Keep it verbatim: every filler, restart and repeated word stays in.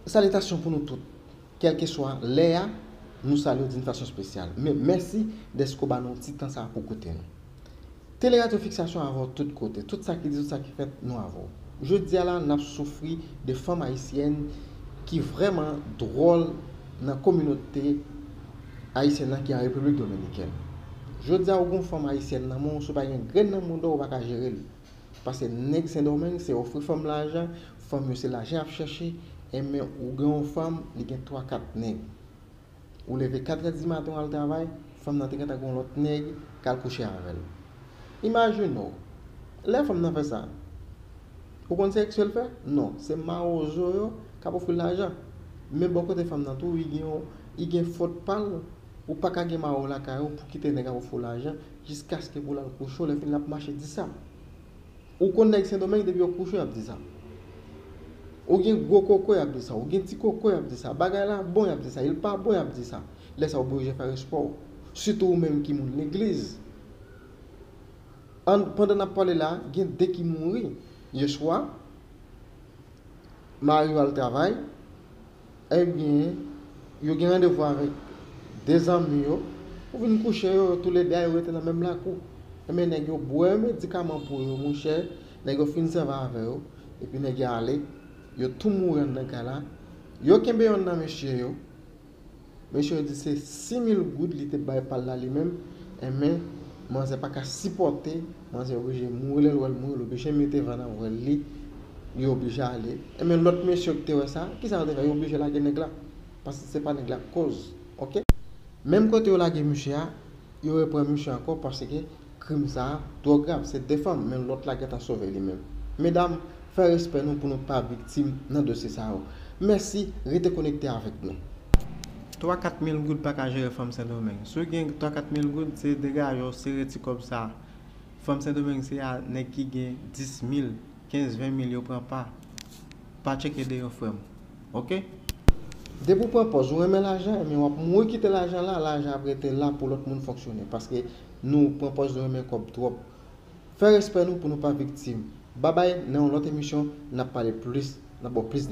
Salitasyon pou nou tout. Kèlkeswa lè a, nou salye w d'une façon spéciale. Men mèsi dèske w ba nou ti tan sa a pou koute nou. Teleradio Fiksasyon avè w tout kote. Tout sa ki di, tout sa ki fèt, nou avè w. Jodi a la, n ap soufri de fanm ayisyèn ki vrèman dwòl nan kominote ayisyèn nan ki an Repiblik Dominikèn. Jodi a, ou gen yon fanm ayisyèn nan men w, si w pa gen grenn nan mouda w, ou pa ka jere li. Paske nèg Sendomeng se ofri fanm lajan, fanm yo se lajan y ap chèche, enben ou gen yon fanm, li gen twa kat nèg. Ou leve katrè di maten w al travay, fanm nan te gentan gen yon lòt nèg k al kouche avè l. Imajine w, lè fanm nan fè sa, ou konn seleksyon l fè? Non, se mawozo yo k ap ofri l lajan. Men bò kote fanm nan tou, li gen yon, li gen fòt pa l, ou pa ka gen mawo lakay ou pou kite nèg ap ofri w lajan jiskaske pou l al kouche w, lè fini l ap mache di sa. Ou konn nèg Sendomeng depi yo kouche y ap di sa. Ou gen gwo koko y ap di sa, ou gen ti koko y ap di sa, bagay la bon y ap di sa, il pa bon y ap di sa. Lè sa ou oblije fè respè w. Sitou ou menm ki moun legliz. An, pandan n ap pale la, gen de ki mouri yèswa. Mari yo al travay, ebyen, yo gen randevou avèk de zanmi yo, pou vin kouche yo, yo toulede a, yo rete nan menm lakou. Ebyen, nèg yo bwè medikaman pou yo, monchè, nèg yo fin sèvi avè yo, epi nèg yo ale, yo tou mouri anndan kay la. Yo kenbe yonn nan mesye yo, mesye yo di se sis mil goud li te bay pa l la li menm, enben, manzè pa ka sipòte, manzè oblije mouri, lè l wè l mouri, l oblije mete van nan vwèl li, li oblije ale. Enben, lòt mesye yo ki te wè sa, kisa yo te fè? Yo oblije lage nèg la, paske se pa nèg la k koz, oke? Menm kote yo lage misye a, yo repran misye ankò, paske krim sa a twò grav, se de fanm, men lòt la gentan sove li menm. Medam, fè respè nou pou nou pa viktim nan dosye sa yo. Mèsi, rete konekte avèk nou. Twa kat mil goud pa ka jere fanm Sendomeng. Si w gen twa kat mil goud, se degaje w sere ti kòb sa a. Fanm Sendomeng se a nèg ki gen dis mil, kenz, ven mil yo pran pa. Pa tcheke deyò, frè m. Oke? Depi w pran pòz ou renmen lajan, ebyen w ap mouri kite lajan la, lajan ap rete la pou lòt moun fonksyone. Paske nou pran pòz nou renmen kòb twòp. Fè respè nou pou nou pa viktim. Babay, nan yon lòt emisyon, n ap pale plis, n ap ba w plis